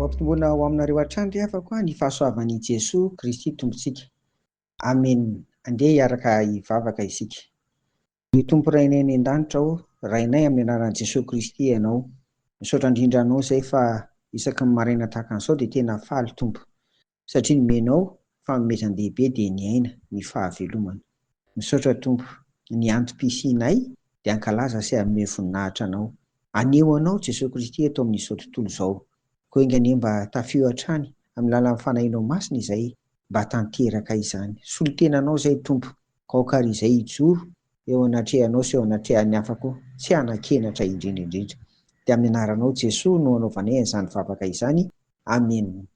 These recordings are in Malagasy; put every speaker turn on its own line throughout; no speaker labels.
Ho ampitomboina ho aminareo hatrany ry havako ny fahasoavan'i Jesoa Kristy Tompontsika. Amen. Andeha hiaraka hivavaka isika. Ry Tompo Rainay any an-danitra ô, Rainay amin'ny anaran'i Jesoa Kristy Ianao. Misaotra indrindra Anao izay fa isaky ny maraina tahaka an'izao dia tena faly Tompo. Satria nomenao fanomezan-dehibe dia ny aina, ny fahavelomana. Misaotra Tompo, ny antom-pisianay dia hankalaza sy hanome voninahitra Anao. Haneho Anao Jesoa Kristy eto amin'izao tontolo izao. Koa enga anie mba tafio hatrany amin'ny lalan'ny Fanahinao Masina izay mba tanteraka izany. Solontenanao izay Tompo, ka aoka ary izay hijoro eo anatrehanao sy eo anatrehan'ny hafa koa, tsy hanan-kenatra indrindra indrindra. Dia amin'ny anaranao Jesoa no anaovanay an'izany vavaka izany. Amena.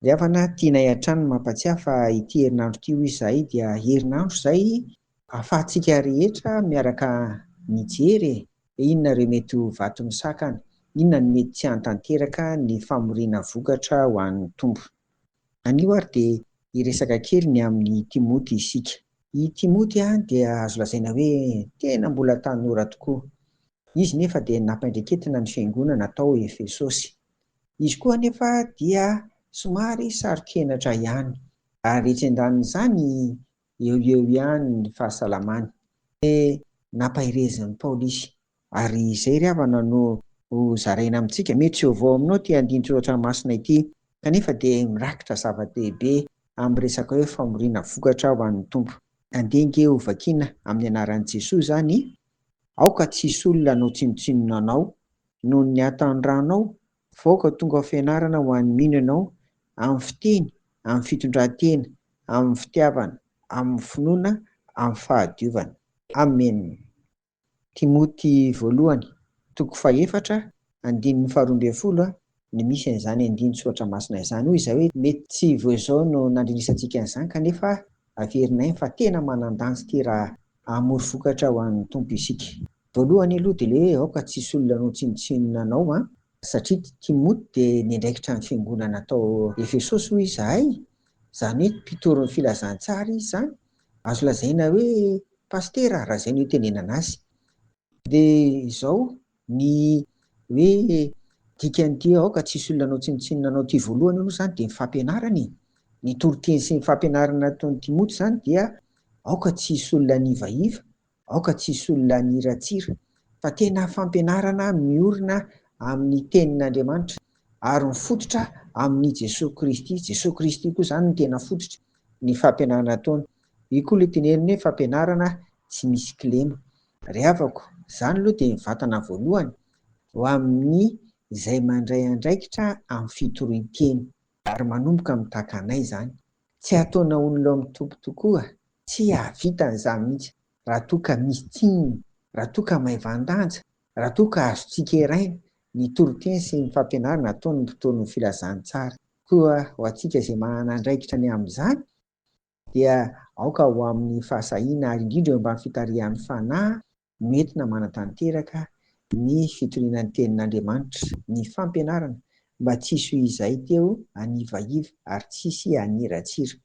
Ry havana, tianay hatrany ny mampatsiahy fa ity herinandro ity hoy izahay dia herinandro izay ahafahantsika rehetra miaraka mijery e, inona ireo mety ho vato misakana, inona no mety tsy hahatanteraka ny famoriana vokatra ho an'ny Tompo. Anio ary dia hiresaka kely ny amin'i Timoty isika. I Timoty dia azo lazaina hoe tena mbola tanora tokoa. Izy nefa dia nampiandraiketina ny fiangonana tao Efesosy. Izy koa anefa dia somary saro-kenatra ihany, ary etsy an-danin'izany eo ho eo ihany ny fahasalamany. Dia nampaherezin'i Paoly izy. Ary izay ry havana no ho zaraina amintsika. Mety tsy vaovao aminao ity andinin-tsoratra masina ity, kanefa dia mirakitra zava-dehibe amin'ny resaka hoe famoriana vokatra ho an'ny Tompo. Andeha ange ho vakiana amin'ny anaran'i Jesoa izany, Aoka tsy hisy olona hanao tsinontsinona anao noho ny hataon-dranao, fa aoka tonga ho fianarana ho an'ny mino ianao, amin'ny fiteny, amin'ny fitondran-tena, amin'ny fitiavana, amin'ny finoana, amin'ny fahadiovana. Amena. Timoty voalohany, toko fahefatra, andininy faharoa ambin'ny folo no misy an'izany andinin-tsoratra masina izany. Hoy izahay hoe mety tsy vao izao no nandrenisantsika an'izany kanefa averinay fa tena manan-danja ity raha hamory vokatra ho an'ny Tompo isika. Voalohany aloha dia ilay hoe aoka tsy hisy olona hanao tsinontsinona anao an, satria Timoty dia niandraikitra ny fiangonana tao Efesosy hoy izahay, izany hoe mpitory ny filazantsara izy izany, azo lazaina hoe pasitera raha izay no itenenana azy. Dia izao ny hoe dikan'ity hoe aoka tsy hisy olona hanao tsinontsinona anao ity voalohany aloha izany dia ny fampianarana e. Ny toriteny sy ny fampianarana nataon'i Timoty izany dia aoka tsy hisy olona hanivaiva, Aoka tsy hisy olona haniratsira, fa tena fampianarana miorina amin'ny Tenin'Andriamanitra ary mifototra amin'i Jesoa Kristy. Jesoa Kristy koa izany no tena fototry ny fampianarana ataony. Io koa ilay teneniny hoe fampianarana tsy misy kilema. Ry havako, izany aloha dia ny vatana voalohany ho amin'ny izay mandray andraikitra amin'ny fitorian-teny. Ary manomboka mitaka anay izany. Tsy hataona olona ao amin'ny Tompo tokoa Tsy hahavita an'izany mihitsy raha toa ka misy tsininy, raha toa ka maivan-danja, raha toa ka azo tsikeraina ny toriteny sy ny fampianarana ataon'ny mpitory ny filazantsara. Koa ho antsika izay manana andraikitra ny amin'izany dia aoka ho amin'ny fahasahiana ary indrindra eo ambany fitarihan'ny Fanahy no entina manatanteraka ny fitoriana ny tenin'Andriamanitra, ny fampianarana mba tsy hisy ho izay teo hanivaiva ary tsy hisy haniratsira.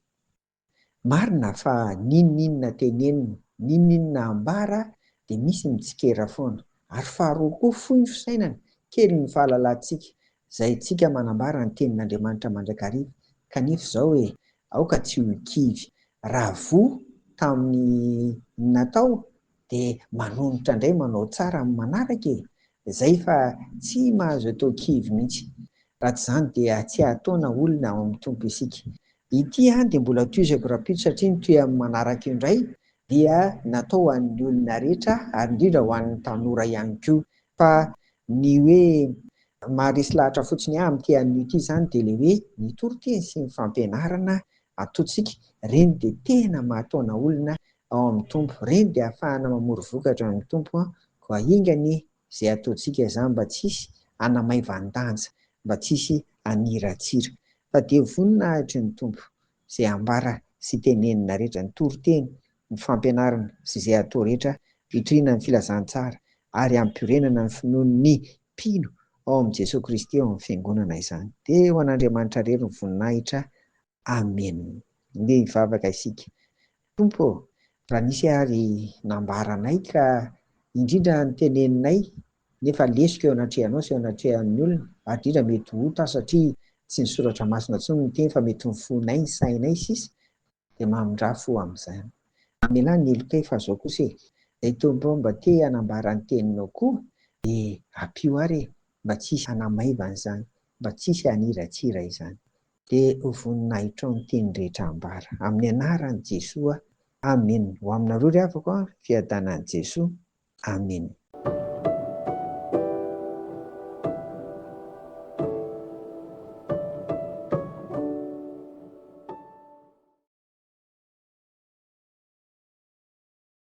Marina fa n'inon'inona tenenina, n'inon'inona ambara dia misy mitsikera foana. Ary faharoa koa fohy ny fisainana, kely ny fahalalantsika, izay tsika manambara ny tenin'Andriamanitra mandrakariva. Kanefa izao e, aoka tsy ho kivy. Raha voa tamin'ny natao dia manonitra indray manao tsara amin'ny manaraka e! Izay fa tsy mahazo atao kivy mihitsy. Raha tsy izany dia tsy hahataona olona ao amin'ny Tompo isika. Ity an dia mbola tohizako rahampitso satria ny tohy amin'ny manaraka io indray dia natao ho an'ny olona rehetra ary indrindra ho an'ny tanora ihany koa. Fa ny hoe maharesy lahatra fotsiny ahy amin'ity anio ity izany dia ilay hoe ny toriteny sy ny fampianarana ataontsika, ireny dia tena mahataona olona ao amin'ny Tompo. Ireny dia ahafahana mamory vokatra amin'ny Tompo koa enga anie izay ataontsika izany mba tsy hisy hanamaivan-danja, mba tsy hisy haniratsira. Fa dia voninahitry ny Tompo izay ambara sy tenenina rehetra, ny toriteny, ny fampianarana sy izay atao rehetra hitoriana ny filazantsara ary hampiorenana ny finoan'ny mpino ao amin'i Jesoa Kristy ao amin'ny Fiangonana izany. Dia ho an'Andriamanitra irery ny voninahitra. Amena. Ndeha hivavaka isika. Tompo ô, raha nisy ary nambaranay ka indrindra noteneninay Nefa lesoka eo anatrehanao sy eo anatrehan'ny olona, ary indrindra mety ho ota satria tsy ny soratra masina intsony no miteny fa mety ny fonay, ny sainay sisa, dia mamindrà fo amin'izany. Mamelà ny helokay fa zao kosa e, izay Tompo ô mba te hanambara ny teninao koa dia ampio ary e, mba tsy hisy hanamaivana izany, mba tsy hisy haniratsira izany. Dia ho voninahitrao ny teny rehetra ambara. Amin'ny anaran'i Jesoa, Amena. Ho aminareo ry havako a, fiadanan'i Jesoa. Amena.